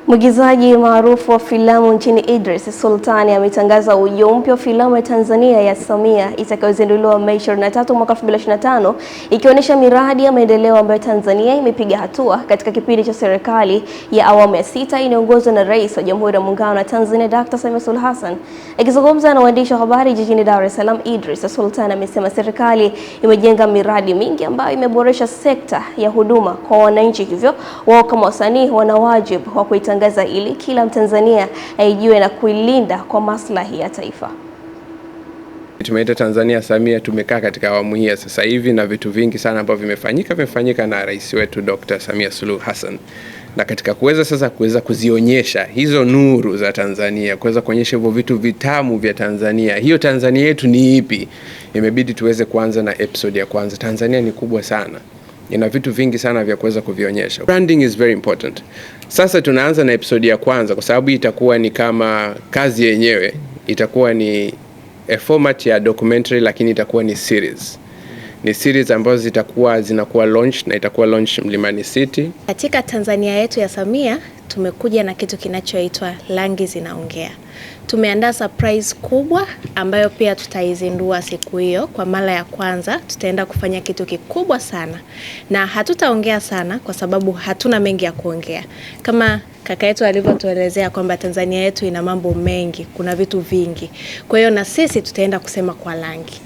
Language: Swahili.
Mwigizaji maarufu wa filamu nchini Idris Sultani ametangaza ujio mpya wa filamu ya Tanzania ya Samia itakayozinduliwa Mei 23 mwaka 2025, ikionyesha miradi ya maendeleo ambayo Tanzania imepiga hatua katika kipindi cha serikali ya awamu ya sita inayoongozwa na Rais wa Jamhuri ya Muungano wa Tanzania Dr. Samia Suluhu Hassan. Akizungumza na waandishi wa habari jijini Dar es Salaam, Idris Sultan amesema serikali imejenga miradi mingi ambayo imeboresha sekta ya huduma kwa wananchi, hivyo wao kama wasanii wana wajibu wa kuitangaza ili kila Mtanzania aijue na kuilinda kwa maslahi ya taifa. Tumeita Tanzania Samia, tumekaa katika awamu hii ya sasa hivi na vitu vingi sana ambavyo vimefanyika na rais wetu Dr. Samia Suluhu Hassan, na katika kuweza sasa kuweza kuzionyesha hizo nuru za Tanzania, kuweza kuonyesha hivyo vitu vitamu vya Tanzania, hiyo Tanzania yetu ni ipi, imebidi tuweze kuanza na episode ya kwanza. Tanzania ni kubwa sana, ina vitu vingi sana vya kuweza kuvionyesha. Branding is very important. Sasa tunaanza na episode ya kwanza kwa sababu itakuwa ni kama kazi yenyewe, itakuwa ni a format ya documentary, lakini itakuwa ni series. Ni series ambazo zitakuwa zinakuwa launch na itakuwa launch Mlimani City. Katika Tanzania yetu ya Samia tumekuja na kitu kinachoitwa Rangi Zinaongea. Tumeandaa surprise kubwa ambayo pia tutaizindua siku hiyo kwa mara ya kwanza. Tutaenda kufanya kitu kikubwa sana na hatutaongea sana kwa sababu hatuna mengi ya kuongea. Kama kaka yetu alivyotuelezea kwamba Tanzania yetu ina mambo mengi, kuna vitu vingi. Kwa hiyo na sisi tutaenda kusema kwa rangi.